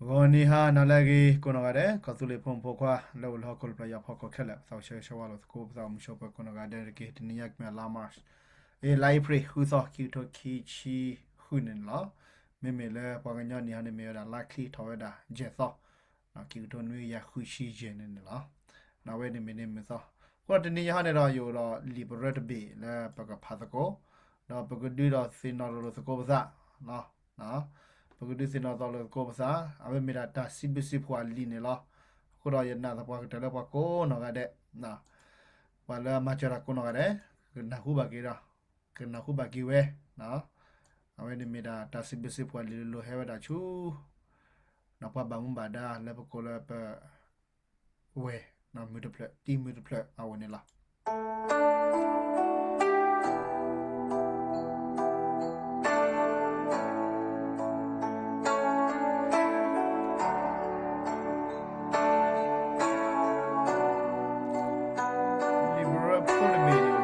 ဂီၤနံၤဟါနၤလၢအဂ့ၤ ကိးနီၢ်ဂၤဒဲး ကီၢ်သူလ့ၤဖိမုၣ်ဖိခွါ လၢအိၣ်လၢဟီၣ်ခိၣ်လၢပျၢၤယွၤဖီခိၣ်ခဲလၢာ် ပသးအိၣ်ဆၢဂ့ၤဆၢဝါလိာ်သကိး ပသးအိၣ်မုာ်ဆိးပၢၤကိးနီၢ်ဂၤဒဲးတက့ၢ်. တနံၤညါကမ့ၢ်လါ March အ့ လါအ့ဖြ့ၣ် ဃုသီ ခံကထိခံဆံဃုန့ၣ်န့ၣ်လီၤ. မ့မ့ၢ်လၢပှၤကညီနံၣ်ဟီန့ၣ်မ့ၢ်ဝဲဒၣ်လါချံထီၣ်ဝဲဒၣ်ယဲၢ်သီ ခံကထိနွံကယၤဃုဆံယဲၢ်န့ၣ်န့ၣ်လီၤ. အဝဲန့ၣ်မ့ၢ်န့ၢ်မုၢ်သီ အဃိဒီးတနံၤညါဟီန့ၣ်ဒီး ယအိၣ်ဒီးလံာ်ပရၢတဘ့ၣ်လၢပကဖးသကိး ဒီးပကဒုးဒီးသ့ၣ်နီၣ်လိာ်သကိးပသး ပကဒုးသ့ၣ်နီၣ်လိာ်သကိးပသး အဝဲမ့ၢ်ဒၣ်တၢ်စံးဘျုးစံးဖှိၣ်အလံာ်န့ၣ်လီၤ. အဃိဒီးယနာ်သပှၢ်ကတၢၢ်လၢပှၤကိးနီၢ်ဂၤဒဲး ပှၤလၢအမၤစၢၤတၢ်ကိးနီၢ်ဂၤဒဲး ကနၢ်ဟူဘၣ်က့ၤဒီး ကနၢ်ဟူဘၣ်က့ၤဝဲ အဝဲန့ၣ်မ့ၢ်ဒၣ်တၢ်စံးဘျုးစံးဖှိၣ်အလံာ်လိၤလိၤဟဲဝဲဒၣ်ဆူ ပှၤဘၣ်မူဘၣ်ဒါလၢပကိးလၢပ ဝဲၢ် မုၢ်တဖျၢၣ် တံၤမုၢ်တဖျၢၣ်အအိၣ်န့ၣ်လီၤ. လံာ်ပရၢဖိတဘ့ၣ်န့ၣ် ယက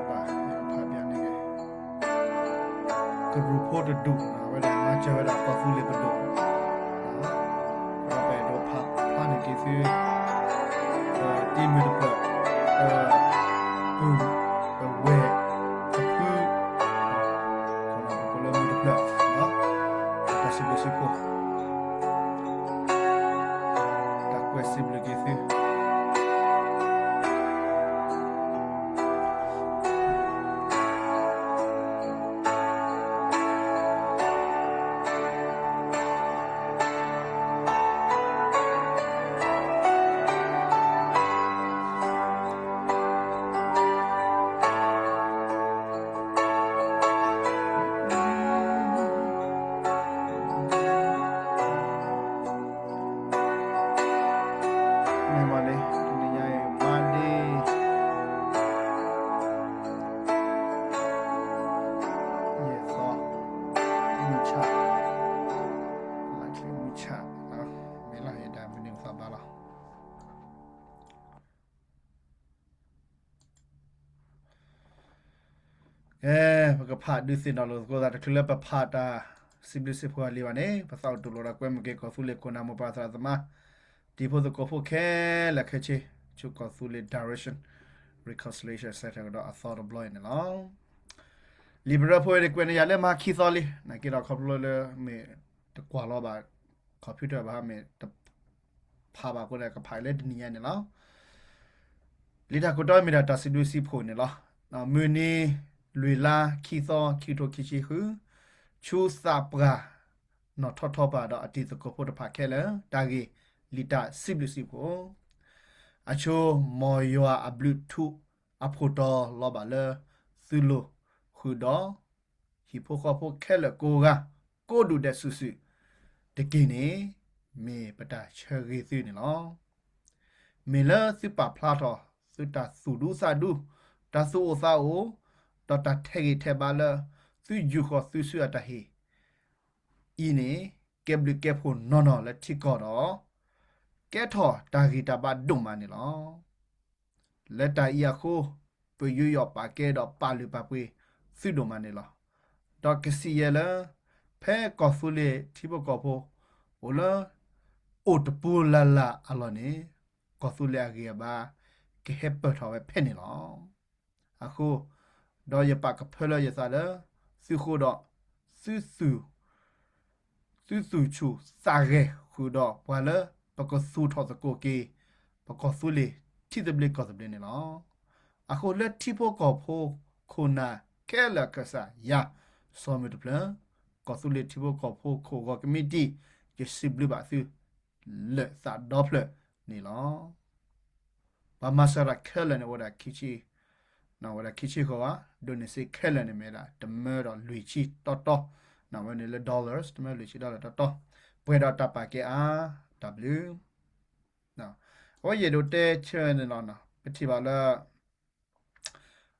ဘၣ်ဖးပၠးန့ၣ် ကရူၢ်ဖိတဒူၣ် အဝဲဒၣ်မၤစၢၤဝဲဒၣ်ကီၢ်သူလ့ၤပဒိၣ် ဒီးပအဲၣ်ဒိးဖးဖျါန့ၢ်က့ၤသု တံၤမုၢ်တဖျၢၣ် ပုၢ် ပဝဲၢ် ပဖု ပကိးလၢမုၢ်တဖျၢၣ် တၢ်စံးဘျုးစံးဖှိၣ် တၢ်ကွဲးစံးဘျုးက့ၤသု မ့ၢ်မးလံ တနံၤညါအံၤ မၤဒ့ ယဲၢ်သီ မုၢ်ဆၣ် လါချံမုၢ်ဆၣ် မ့ၢ်လီၤ ယဒၣ်မနုၤသးဘၣ်လီၤ. ကဲ ပကဖးဒုးသ့ၣ်နီၣ်လိာ်သကိးသး တချုးလၢပဖးတၢ်စံးဘျုးစံးဖှိၣ်အလံာ်ဘၣ်န့ၣ် ပသးအိၣ်တူၢ်လိာ်ဒီးကွဲမုာ်က့ၤကီၢ်သူလ့ၤခိၣ်နၢ်မိၢ်ပၢ်သရၣ်သမါ တံၤဖိသကိးဖိခဲလၢာ်ခဲဆ့ ဆူကီၢ်သူလ့ၤ Direction Reconciliation Centre ကဒီးအသီတဘျီအံၤန့ၣ်လီၤ. လံာ်ပရၢဖိအံၤန့ၣ် ကွဲးန့ၢ်ယၤလၢမဟါခံသီလံ နာ်က့ဒီးခီဖျိလၢမ့ၢ်တကွၢ်လီၤဘၣ် computer ဘၣ်မ့ၢ်တ ဖးဘၣ်အဃိန့ၣ် ကဖးလၢတနံၤညါန့ၣ်လီၤ. လံာ်တၢ်ခိၣ်တီမ့ၢ်ဒၣ်တၢ်စံးဘျုးစံးဖှိၣ်န့ၣ်လီၤ. မုၢ်နံၤ လွံၢ်လါ ခံသီ ခံကထိခံဆံဃု ဆူသးပှၢ် နီၣ်ထီၣ်ထီပၢ်ဒီးအတံၤသကိးဖိတဖၣ်ခဲလၢာ် တၢ်ဂ့ၢ်လံာ်တၢ်စံးဘျုးစံးဖှိၣ် အဆိ မ်ယွၤအဘျုးထူးအဖှိၣ်တီလီၤဘၣ်လၢသုလိၤ ဃုာ်ဒီး ဟံၣ်ဖိဃီဖိခဲလၢာ်ကိးဂၤ ကိးဒူၣ်ဒဲးစုာ်စုာ် တက့ၢ်န့ၣ် မ့ၢ်ပတၢ်ဆၢဂ့ၤသုန့ၣ်လီၤ. မ့ၢ်လၢသုပာ်ဖျါထီၣ် သုတၢ်သူၣ်ဒူသးဒူ, တၢ်သူၣ်အိၣ်သးအိၣ်, ဒီးတၢ်ထဲးဂံၢ်ထဲးဘါလၢ သုယူာ်ဃီၤသုစုအတၢ်ဟ့ၣ် အံၤန့ၣ် ကဲဘျုးကဲဖှိၣ်နီၢ်နီၢ်လၢထံကီၢ်ဒီး ကဲထီၣ်တၢ်ဂံၢ်တၢ်ဘါဒိၣ်မးန့ၣ်လီၤ. လၢတၢ်အံၤအဃိ ပယူးယီၣ်ပာ်ကဲဒီးပာ်လုၢ်ပာ်ပှ့ၤသုဒိၣ်မးန့ၣ်လီၤ. ဒီးကစံးယဲၢ်လၢ ဖဲကီၢ်သူလ့ၤထံဖိကီၢ်ဖိ အိၣ်လၢ အိၣ်တပူၤလၢ်လၢ်အလီၢ်န့ၣ် ကီၢ်သူလ့ၤအဂံၢ်အဘါ ကဟဲပၢၢ်ထီၣ်ဝဲဖဲန့ၣ်လီၤ. အဃိ ဒီးယပာ်ကဖၢလၢယသးလၢ သုဃိဒီး သုသူၣ် သုသူၣ်ဆူၣ်သးဂဲၤဃုာ်ဒီးပှၤလၢ ပကသူၣ်ထီၣ်သကိးက့ၤ ပကီၢ်သူလ့ၤထံသဘျ့ကီၢ်သဘျ့န့ၣ်လီၤ. အဃိလၢထံဖိကီၢ်ဖိ ခိၣ်နၢ်ခဲလၢာ်ကစၢ်ယွၤ စီၤမုၢ်တဖျၢၣ် ကီၢ်သူလ့ၤထံဖိကီၢ်ဖိခိၣ်ဂီၤကမံးတံာ် ယစံးဘျုးဘၣ်သု လၢာ်သးဒီဖျၢၣ်န့ၣ်လီၤ. ပှၤမၤစၢၤတၢ်ခဲလၢာ်န့ၣ် အိၣ်ဝဲဒၣ်ခံဆံ ဝဲဒၣ်ခံဆံဃီၤဧါ, donation ခဲလၢာ်န့ၣ်မ့ၢ်ဒၣ် တမၢဒီးလွံၢ်ဆံတီတီ, ဝဲန့ၣ်လၢ dollars တမၢလွံၢ်ဆံ dollar တီတီ, ပှဲၤဒီးတၢ်ပာ်ကဲအါ, တၢ်ဘျုး. အဝဲယအဲၣ်ဒိးတဲဆၢန့ၣ်လီၤ, ပထံၣ်ဘၣ်လၢ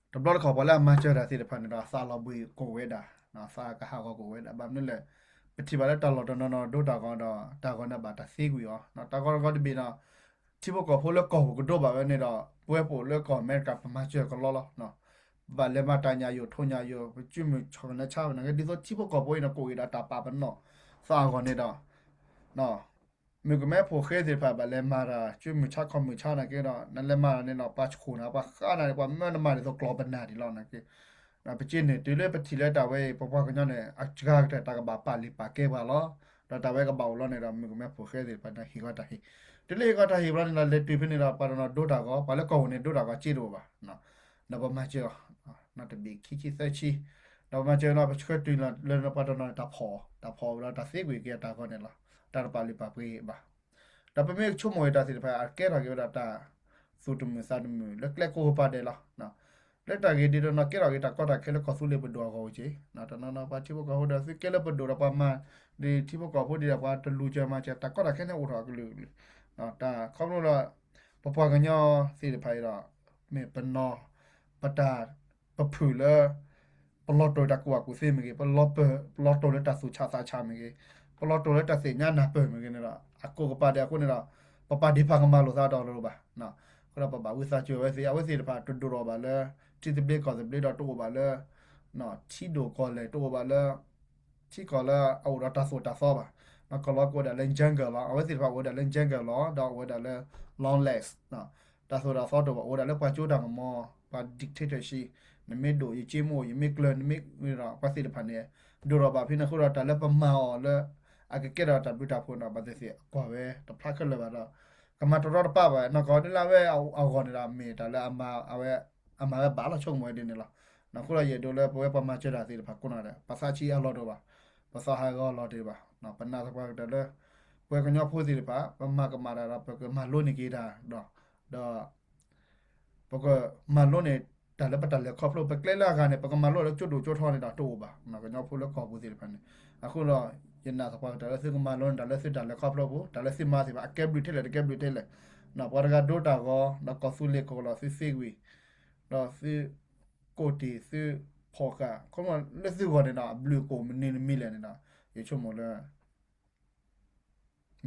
တဘျီတခီၣ်ပှၤလၢအမၤစၢၤတၢ်သ့ၣ်တဖၣ်န့ၣ်ဒီး သးလီၤဘှံးကအိၣ်ဝဲဒၣ်, သးကဟးဂီၤကအိၣ်ဝဲဒၣ်, ဘၣ်မနုၤလဲၣ်, ပထံၣ်ဘၣ်လၢတၢ်လီၢ်တနီၤနီၤဒိတၢ်ဂီၤဒီး တၢ်ဂီၤန့ၣ်ဘၣ်တၢ်သ့ကွံာ်အီၤ, တၢ်ဂီၤတဂီၤတဘ့ၣ်ဒီး ထံဖိကီၢ်ဖိလၢကီၢ်ပူၤကဒိဘၣ်ဝဲန့ၣ်ဒီး ပဝဲပအိၣ်လၢကီၢ်အမဲရကၤ ပမၤစၢၤကလီလီၤ. ပဘၣ်လဲၤမၤတၢ်ညၣ်ယိာ်ထိးညၣ်ယိာ် ပစုမုၢ်ဆီၣ်ကနဲဆါဝဲန့ၣ် ဒ်သိးထံဖိကီၢ်ဖိအံၤန့ၣ် ကအိၣ်က့ၤဒီးတၢ်ပာ်ပနီၣ်သးအဂီၢ်န့ၣ်ဒီး မုၣ်ကမဲဖိဃဲသ့ၣ်တဖၣ် ဘၣ်လဲၤမၤတၢ် ကၠိမုၢ်ဆါခီမုၢ်ဆါနာ်က့ဒီး နလဲၤမၤတၢ်န့ၣ်ဒီး ပှၤဆူၣ်နၤ ပှၤဃးနၤန့ၣ် ပှၤမၢနမၤဒ်သိးကျီၢ်ပနၢ်ဒံးလီၤ. ပက့န့ၣ် တုၤလၢပထံၣ်လၢတၢ်ဝဲအံၤ ပပှၤကညီန့ၣ် အစှၤကတၢၢ်တၢ်ကဘၣ်ပာ်လုၢ်ပာ်ကဲပှၤလီၤ. ဒီးတၢ်ဝဲကဘၣ်အိၣ်လီၤန့ၣ်ဒီး မုၣ်ကမဲဖိဃဲသ့ၣ်တဖၣ်န့ၣ် ဟ့ၣ်ဂီၤတၢ်ဟ့ၣ်, တုၤလၢဟ့ၣ်ဂီၤတၢ်ဟ့ၣ်ဘျီန့ၣ်ဒီး လဲၤတုၤဖဲန့ၣ်ဒီး ပှၤတနီၤဒိတၢ်ဂီၤ ပှၤလၢကီၢ်ပူၤန့ၣ် ဒိတၢ်ဂီၤစ့တအိၣ်ဘၣ်. ဒီးပမၤစၢၤအီၤ နီတဘ့ၣ်ခံဆံသၢဆံ, ဒီးပမၤစၢၤလီၤ ပဆှၢတုၤလီၤလၢပှၤတနီၤန့ၣ် တၢ်ဖီၣ်အီၤ, တၢ်ဖီၣ်အီၤဒီးတၢ်သ့ကွံာ်က့ၤအတၢ်ဂီၤန့ၣ်လီၤ. တၢ်တပာ်လုၢ်ပာ်ပှ့ၤဘၣ်. ဒီးပမ့ၢ်ဆိကမိၣ်ဝဲတၢ်သ့ၣ်တဖၣ် အကဲထီၣ်က့ၤဝဲဒၣ်တၢ်သူၣ်တမုာ်သးတမုာ် လၢကျဲကိးကပၤဒဲးလီၤ. လၢတၢ်ဂ့ၢ်ဒ်တနီၤ ကဲထီၣ်က့ၤတၢ်ကီတၢ်ခဲလၢကီၢ်သူလ့ၤပဒိၣ်အဂီၢ်အိၣ်က့ၤ, တနီၤနီၤ ပှၤထံဖိကီၢ်ဖိဒီး သုကဲလၢပဒိၣ်ဒီးပှၤမၤ ဒ်ထံဖိကီၢ်ဖိဒ်ဒီး ပှၤတလူၤစၢၤမၤစၢၤ တၢ်ကီတၢ်ခဲန့ၣ်အိၣ်ထီၣ်အကလုာ်ကလုာ်, တၢ်ခီဖျိလၢ ပပှၤကညီသ့ၣ်တဖၣ်အံၤဒီး မ့ၢ်ပနီၤ ပတၢ် ပဖုၣ်လၢ ပလီၤတိၢ်တၢ်ကူၣ်ဘၣ်ကူၣ်သ့မ့ၢ်ဂ့ၤ, ပလီၤပၢၢ် ပလီၤတိၢ်လၢတၢ်သူၣ်ဆးသးဆးမ့ၢ်ဂ့ၤ, ပလီၤတိၢ်လၢတၢ်သ့ၣ်ညါနၢ်ပၢၢ်မ့ၢ်ဂ့ၤန့ၣ်ဒီး အကိးကပၤဒဲးအဃိန့ၣ်ဒီး ပပာ်ဒ့ၣ်ပာ်ကမၣ်လိာ်သးတအိၣ်လၢၤဘၣ်. အဃိဒီးပဘၣ်ဝံသးစူၤအဝဲသ့ၣ်, အဝဲသ့ၣ်တဖၣ်တဒိၣ်ထီၣ်ဘၣ်လၢ ထံသဘျ့ကီၢ်သဘျ့ဒီးတအိၣ်ဘၣ်လၢ ထံဒိၣ်ကီၢ်လဲၢ် တအိၣ်ဘၣ်လၢ ထံကီၢ်လၢအအိၣ်ဒီးတၢ်သိၣ်တၢ်သီဘၣ်. ကီၢ်လီၤကအိၣ်ဝဲဒၣ်လၢ jungle လီၤ. အဝဲသ့ၣ်တဖၣ်အိၣ်ဝဲဒၣ်လၢ jungle လီၤ. ဒီးအိၣ်ဝဲဒၣ်လၢ lawless တၢ်သိၣ်တၢ်သီတအိၣ်ဘၣ်, အိၣ်ဝဲဒၣ်လၢပှၤကၠိတၢ်မီၢ်မီၢ်, ပှၤ dictatorship, နမ့ၢ်ဒိၣ်ယက့မ့ၢ်အိၣ် ယမ့ၢ်ကျၢၤ နမ့ၢ်ဒီး ပှၤသ့ၣ်တဖၣ်န့ၣ် ဒိၣ်ထီၣ်ဘၣ်ဖဲန့ၣ်အဃိဒီး တၢ်လၢပမၤအီၤလၢ အကကဲထီၣ်တၢ်ဘျုးတၢ်ဖှိၣ်န့ၣ် ဘၣ်သ့ၣ်သ့ၣ်ကွၢ်ဝဲတဖျါခဲလၢာ်ဘၣ်ဒီး ကမၤတရီတပါဘၣ်, နီၢ်ကီၢ်ဒ်လၢအဝဲအဂီၢ်န့ၣ်ဒီး မ့ၢ်တၢ်လၢအဝဲ အမၤဝဲဘၣ်လီၤ ဆိကမိၣ်ဝဲဒ်န့ၣ်လီၤ. အဃိဒီး ယအဲၣ်ဒိးလၢပဝဲပှၤမၤစၢၤတၢ်သ့ၣ်တဖၣ်ကိးနီၢ်ဒဲး ပသးဆံးအလီၢ်တအိၣ်ဘၣ်, ပသးဟးဂီၤအလီၢ်တအိၣ်ဘၣ်, ပနာ်သပှၢ်ကတၢၢ်လၢ ပဝဲကညီဖိသ့ၣ်တဖၣ် ပမၤကမၣ်တၢ်ဒီး ပကမၤလိန့ၢ်က့ၤတၢ်ဒီး ဒီး ပကမၤလိန့ၢ်တၢ်လၢပတၢ်လဲၤခီဖျိ ပကျဲလၢအဂၤန့ၣ် ပကမၤလိလၢကၠိဒိၣ်ကၠိထီန့ၣ်ဒီးတအိၣ်ဘၣ်, ကညီဖိလၢကီၢ်ပူၤသ့ၣ်တဖၣ်န့ၣ်. အဃိဒီး ယနာ်သပှၢ်ကတၢၢ်လၢသုကမၤလိန့ၢ် တၢ်လၢသုတၢ်လဲၤခီဖျိပူၤ တၢ်လၢသုမၤသ့ၣ်တဖၣ် အကဲဘျုးထဲလဲၣ်တကဲဘျုးထဲလဲၣ်, ပှၤတဂၤဒိတၢ်ဂီၤ ဒီးကီၢ်သူလ့ၤကီၢ်လီၤသုသ့ကွံာ် ဒီးသု ကိၢ်တ့ၢ်သုဖီၣ်ဃာ် ခီဖျိလၢသုဂီၢ်န့ၣ်ဒီး အဘျုးအကိာ်မနုၤမံၤလဲၣ်န့ၣ်ဒီး ယဆိကမိၣ်လၢ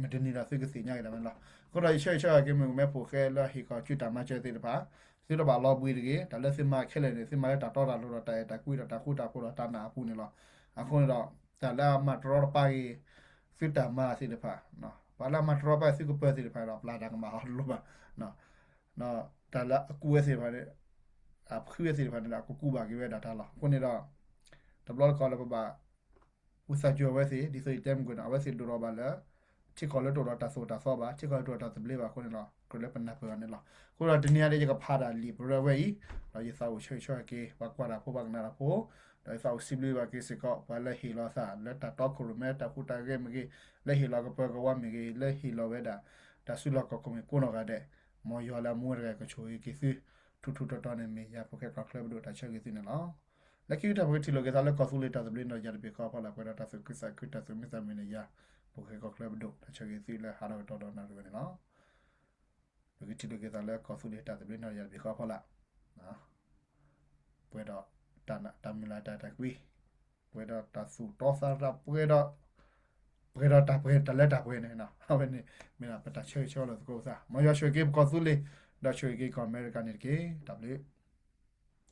မုၢ်တနံၤဒီးသုကသ့ၣ်ညါက့ၤဒၣ်ဝဲန့ၣ်လီၤ. အဃိဒီးယဆၢဂ့ၤဆၢဝါက့ၤ မုၣ်ကမဲဖိဃဲလၢဟ့ၣ်ခီဆူတၢ်မၤစၢၤသ့ၣ်တဖၣ်, သုတဘၣ်လီၤဘှံးတဂ့ၤ, တၢ်လၢသုမၤခဲလၢာ်န့ၣ် သုမၤလၢတၢ်တီတၢ်လိၤဒီးတၢ်အဲၣ်တၢ်ကွံဒီးတၢ်ဃူတၢ်ဖိးဒီးတၢ်နာ်အပူၤန့ၣ်လီၤ. အဃိန့ၣ်ဒီး တၢ်လၢအမၤတရီတပါက့ၤ သုတၢ်မၤသ့ၣ်တဖၣ်, ပှၤလၢအမၤတရီတပါသုကပၢၤသ့ၣ်တဖၣ်ဒီး ပျၢ်တၢ်ကမၣ်အီၤလိၤဘၣ် တၢ်လၢအကူဝဲသ့ၣ်တဖၣ်န့ၣ် အဖှံဝဲသ့ၣ်တဖၣ်န့ၣ်ဒီး အကကူးဘၣ်က့ၤဝဲဒၣ်တၢ်လီၤ. အဃိန့ၣ်ဒီး တဘျီတခီၣ်လၢပဘၣ် ဝံသးစူၤအဝဲသ့ၣ် ဒ်သိးယတဲမုၢ်ကွံာ်န့ၣ် အဝဲသ့ၣ်ဒိၣ်ထီၣ်ဘၣ်လၢ ထံကီၢ်လၢတအိၣ်ဒီးတၢ်သိၣ်တၢ်သီဘၣ်, ထံကီၢ်လၢတအိၣ်ဒီးတၢ်သဘျ့ဘၣ်အဃိန့ၣ်လီၤ. ကြၢးလၢပနၢ်ပၢၢ်အီၤန့ၣ်လီၤ. အဃိဒီးတနံၤအံၤ ယကဖးဒၣ်လံာ်ပရၢဝဲအံၤ, ဒီးယသးအိၣ်ဆၢဂ့ၤဆၢဝါက့ၤ ပှၤကွၢ်တၢ်ဖိ ပှၤကနၣ်တၢ်ဖိ, ဒီးယသးအိၣ်စံးဘျုးဘၣ်က့ၤစ့ၢ်ကီး ပှၤလၢဟ့ၣ်လီၤသးလၢတၢ်တီခိၣ်ရိၣ်မဲ တၢ်ဟူးတၢ်ဂဲၤမ့ၢ်ဂ့ၤ, လၢဟ့ၣ်လီၤကပၢၤကဝီၤမ့ၢ်ဂ့ၤ, လၢဟ့ၣ်လီၤဝဲဒၣ် တၢ်စုလီၢ်ခီၣ်ခိၣ်မ့ၢ်ကိးနီၢ်ဂၤဒဲး, မ်ယွၤလၢအမူဝဲတဂၤကဆိၣ်ဂ့ၤက့ၤသု ထူးထူးတီၤတီၤန့ၣ်မ့ၢ်ယၤ ဖိၣ်ဃဲကီၢ်ချၢပဒိၣ်တၢ်ဆၢဂ့ၤသုန့ၣ်လီၤ. လၢခံကတၢၢ်ပကထံၣ်လိာ်က့ၤသးလၢကီၢ်သူလ့ၤတၢ်သဘျ့န့ၣ်ဒီးယၤတဘ့ၣ်ဃီအဖီလာ် ပှဲၤဒီးတၢ်သူၣ်ခုသးခုတၢ်သူၣ်မံသးမုာ်န့ၣ်ယၤ ဖိၣ်ဃဲကီၢ်ချၢပဒိၣ်တၢ်ဆၢဂ့ၤသုလၢဟးထီၣ်ကတီၢ်ဒီးနၣ်ရံၣ်ဝဲန့ၣ်လီၤ. ပကထံၣ်လိာ်က့ၤသးလၢကီၢ်သူလ့ၤတၢ်သဘျ့န့ၣ်ဒီးယၤတဘ့ၣ်ဃီအဖီလာ် ပှဲၤဒီးတၢ်မုၢ်လၢ်တၢ်အဲၣ်တၢ်ကွံ, ပှဲၤဒီးတၢ်သူၣ်တီသးတၢ် ပှဲၤဒီး ပှဲၤဒီးတၢ်ပှဲၤ တၢ်လၢတၢ်ပှဲၤန့ၣ် အဝဲန့ၣ် မ့ၢ်ဒၣ်ပတၢ်ဆၢဂ့ၤဆၢဝါလိာ်သကိးပသး မ်ယွၤဆိၣ်ဂ့ၤက့ၤပကီၢ်သူလ့ၤ ဒီးဆိၣ်ဂ့ၤက့ၤကီၢ်အမဲရကၤန့ၣ်တက့ၢ်. တၢ်ဘျုး